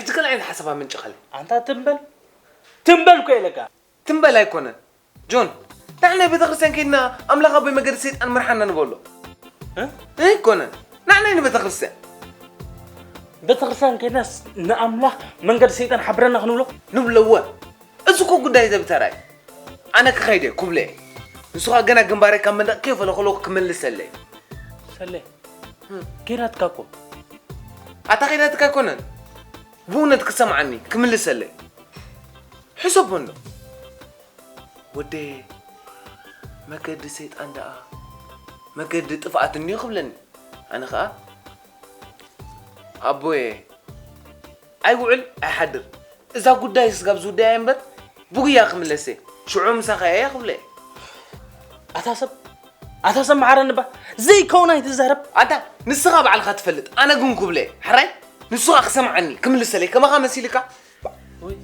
ሕጂ ካልእ ዓይነት ሓሳብ ኣመንጭኻለይ። ኣንታ ትንበል ትንበል እኮ ኢለካ። ትንበል ኣይኮነን ጆን፣ ንዓና ቤተክርስትያን ከይድና ኣምላኽ ኣቦይ መገዲ ሰይጣን ምርሓና ንበሎ። እ? ኣይኮነን፣ ንዓና ንቤተክርስትያን ቤተክርስትያን ከይድና ንኣምላኽ መንገዲ ሰይጣን ሓብረና ክንብሎ። ንብለወ። እዚ እኮ ጉዳይ ደብተራ እዩ። ኣነ ክኸይደ ኩብለ። ንስኻ ገና ግንባረይ ካብ መንደቕ ከይፈለኸሎ ክምልሰለይ። ሰለ ጌራትካ እኮ። ኣታ ኸይዳትካ ኣይኮነን፣ ብእውነት ክሰምዓኒ ክምልሰለይ። ሕሰቦ እንዶ ወደ፣ መገዲ ሰይጣን ደኣ መገዲ ጥፍኣት እንዮ ክብለኒ። ኣነ ኸኣ ኣቦየ ኣይውዕል ኣይሓድር፣ እዛ ጉዳይ ስጋብ ዝውዳያ እምበር ብጉያ ክምለሰ። ሽዑ ምሳኻ እየ ክብለ። ኣታ ሰብ ኣታ ሰብ መሓረኒ ባ ዘይከውን ኣይትዛረብ። ኣታ ንስኻ ባዕልኻ ትፈልጥ፣ ኣነ ግን ክብለ። ሕራይ ንስኻ ክሰምዓኒ ክምልሰለይ ከማኻ መሲልካ። ወይ